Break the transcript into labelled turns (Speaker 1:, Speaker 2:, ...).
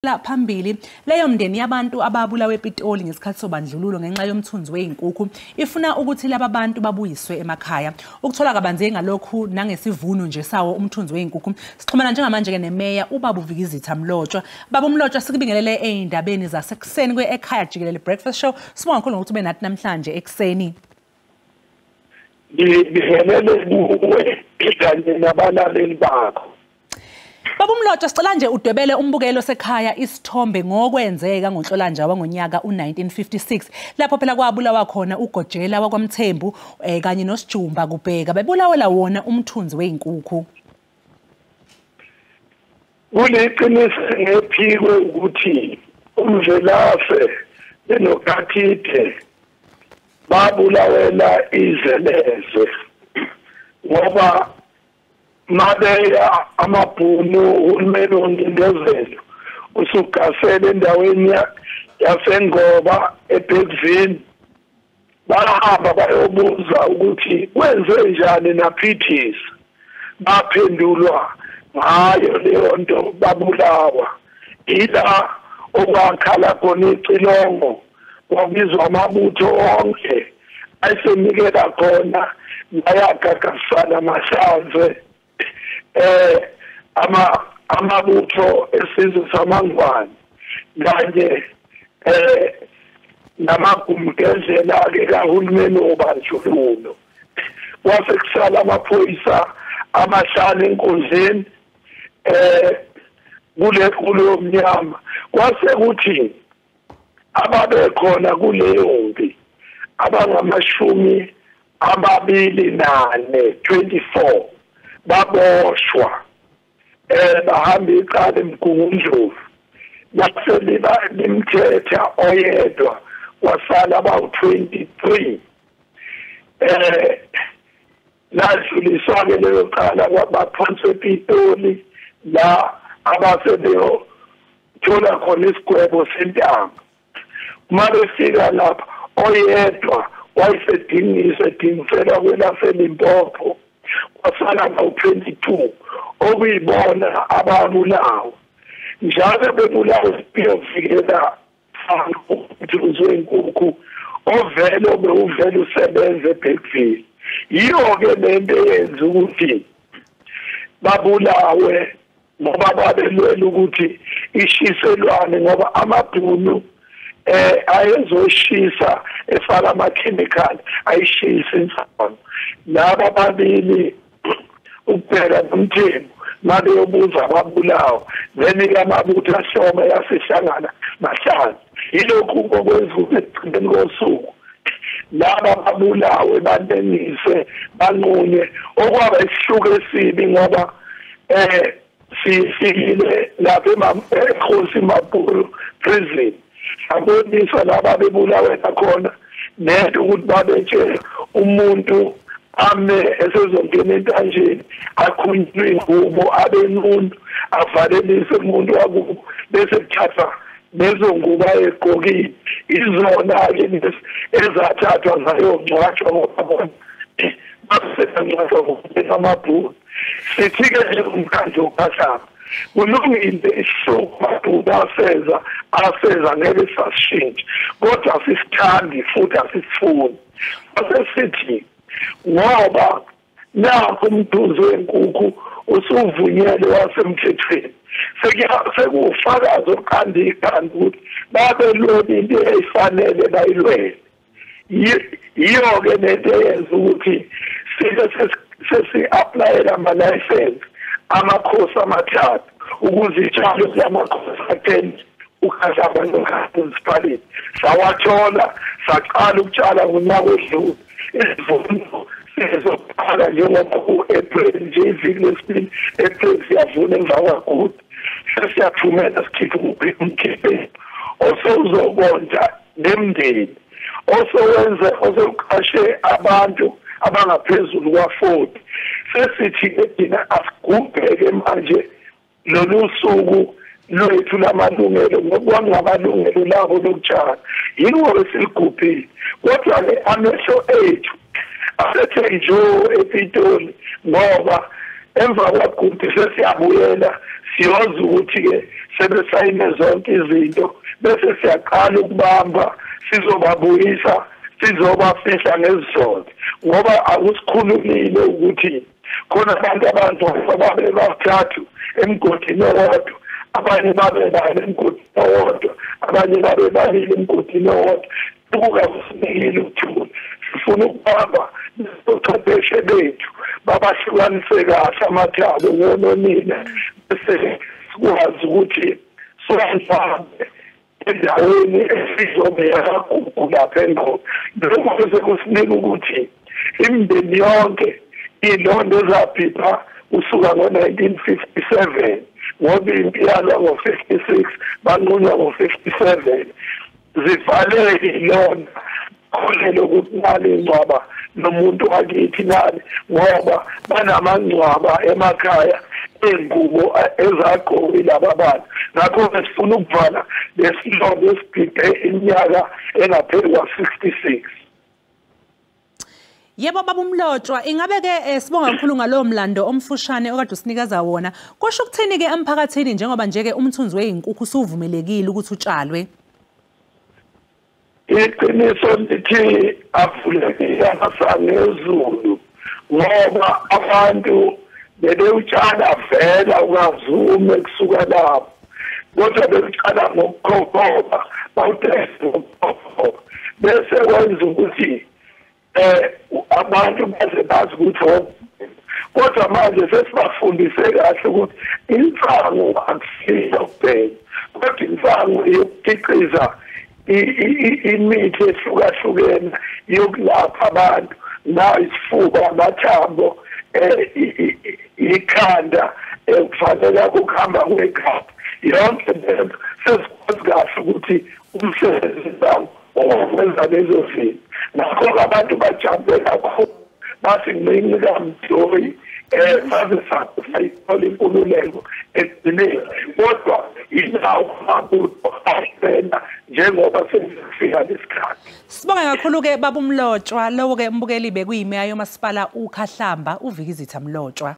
Speaker 1: Phambili leyo mndeni yabantu ababulawe ePitoli ngesikhathi sobandlululo ngenxa yomthunzi wezinkukhu ifuna ukuthi laba bantu babuyiswe emakhaya. Ukuthola kabanzi ngalokhu nangesivuno nje sawo umthunzi wezinkukhu sixhumana njengamanje ke nemeya ubaba uVikizitha Mlotshwa. Baba uMlotshwa, sikubingelele ezindabeni zasekuseni kwe-Ekhaya Jikelele Breakfast Show. Sibonga kakhulu ngokuthi ube nathi namhlanje ekuseni.
Speaker 2: Ngibingelele kuwe kanye nabalaleli bakho.
Speaker 1: Baba uMlotshwa, sicela nje udwebele umbukelo sekhaya isithombe ngokwenzeka ngoNhlolanja wangonyaka u-1956 lapho phela kwabulawa khona uGojela wakwaMthembu kanye noSijumba Kubheka, bebulawela wona umthunzi wezinkukhu.
Speaker 2: Kuliqiniso ngephikwe ukuthi uMvelase benoKathide babulawela izeleze ngoba mabeya amabhunu uhulumeni wengcindezelo usugasele endaweni yaseNgoba eBergville, bahamba bayobuza ukuthi kwenze njani naphithisa, baphendulwa ngayo leyo nto babulawa. Ila okwakhala khona icilongo kwabizwa amabutho onke ayesenikela khona bayagagasana mahlanze amabutho esizwe samaNgwane kanye namagumgezela-ke kahulumeni wobandlululo. Kwase kusala amaphoyisa amahlanu enkundleni kuleyo mnyama. Kwase kuthi ababekhona kuleyo mpi abangamashumi amabili nane 24 baboshwa, bahamba icala eMgungundlovu, laseliba limthetha oyedwa kwasala abawu-23. Ladluliswa-ke leyo cala kwabaphonswa ePitoli la abasebeyothola khona isigwebo sentambo. Uma befika lapha oyedwa wayesedingiswa edingiselwa kwelaseLimpopo, kwasala ngawu-22 okuyibona ababulawa. Njalo bebulawa kuyovikela umthunzi wenkukhu ovele obewuvele usebenza eBergville. Yiyo-ke lento eyenza ukuthi babulawe ngoba babelwela ukuthi ishiselwane, ngoba amabhunu ayezoshisa efaka amakhemikhali ayishisa insangu. Laba babili ukubheka noMthembu mabeyobuza babulawa, then amabutho ahloma yasehlangana mahlanu. Yilokhu okwenza ukuthi ekugcineni kosuku laba babulawe balengise banqunywe, okwaba isihluku esibi ngoba sifikile lapha eKgosi Mampuru prison, saboniswa laba bebulawe nakhona nento ukuthi babetshela umuntu ame esezongena entanjeni akhunywe ingubo abenqunu avalelise umuntu wakubo bese kuthathwa lezo ngubo ayegqokile izona-ke ezathathwa zayongcwatshwa ngoba basengcwatshwa amabhunu. Sithi-ke njengomkhandlu woKhahlamba kulungile isihluku amabhunu aseza ngeke sasishintshe, kodwa asisithandi futhi asisifuni. Asesithi ngoba nakho umthunzi wenkukhu usuvunyelwe wasemthethweni, sekuwufakazi oqanda ikhanda ukuthi babelwela into eyifanele bayilwele. Yiyo-ke lento eyenza ukuthi sibe sesi-aplayela ama-license amakhosi amathathu ukuze itshalo lamakhosi atheni uKhahlamba municipality. Sawathola, saqala ukutshala ngonyaka odlule. Isivuno sizoqala njengoba ku-April nje, iviki lesibili April siyavuna emva kwaGudi, sesiyathumela sikhiphe umkhiqizo osewuzobondla nemndeni osewenze osewuqashe abantu abangaphezulu kwa-40. Sesithi thina asigubheke manje lolu suku lwethu lamalungelo, ngoba kungamalungelo labo lokutshala, yingoba siligubhile. Kodwa-ke amehlo ethu asethe njo ePitoli ngoba emva kwaGudi sesiyabuyela Siyoza ukuthi-ke sebesayine zonke izinto bese siyaqala ukubamba, sizobabuyisa, sizobafihla ngezizotho, ngoba akusikhulumile ukuthi khona abantu ababe bathathu emgodini owodwa, abanye babe bane emgodini owodwa, abanye babe babili emgodini owodwa. Kukakusinikile ukuthula. Sifuna ukubamba ochwepheshe bethu babahlukanise kahle amathabo ngononina, bese sikwazi ukuthi sihambe endaweni esizobe yakagugu lapha eNgqo. Lokho bese kusinika ukuthi imindeni yonke iy'londo ezaphipha kusuka ngo-1957, ngoba impi yalwa ngo-56, banqunywa ngo-57, zivaleke ilonda, kholele ukuthi nali ingcwaba nomuntu wakithi nali, ngoba banamangcwaba emakhaya ey'ngubo ezagqoki laba bantu. Ngakho-ke sifuna ukuvala lesilonda esibhibhe iminyaka engaphezu kwa-66.
Speaker 1: Yebo baba uMlotshwa, ingabe-ke sibonga kakhulu ngalowo mlando omfushane okade usinikeza wona. Kusho ukuthini-ke emphakathini njengoba nje-ke umthunzi wey'nkukhu usuvumelekile ukuthi utshalwe?
Speaker 2: Iqiniso lithi avulekile amasango ezulu, ngoba abantu bebewutshala vela ungazume kusuka lapho, kodwa bewutshala ngokukhokhoba, bawuthenga ngokukhokhoba, bese kwenza ukuthi abantu baze bazi ukuthi. Kodwa manje sesibafundise kahle ukuthi insangu akusiyo kuphela, kodwa insangu yokukhiqiza imithi ehlukahlukene yokulapha abantu, na isifuba, amathambo, ikhanda, kufanele ukuhamba kwekhanda yonke lento. Sesikwazi kahle ukuthi umsebenzi owenza lezo zinto. Ngakho-ke abantu bajabule kakhulu, bathi ncinci kaMdoi saze sayithola inkululeko ekugcineni, kodwa yinawo amabutho ahlena njengoba sesifika lesikhathi.
Speaker 1: Sibonge kakhulu-ke baba uMlotshwa. Lowo-ke mbukeli bekuyimeya yomasipala uKhahlamba uVikizitha Mlotshwa.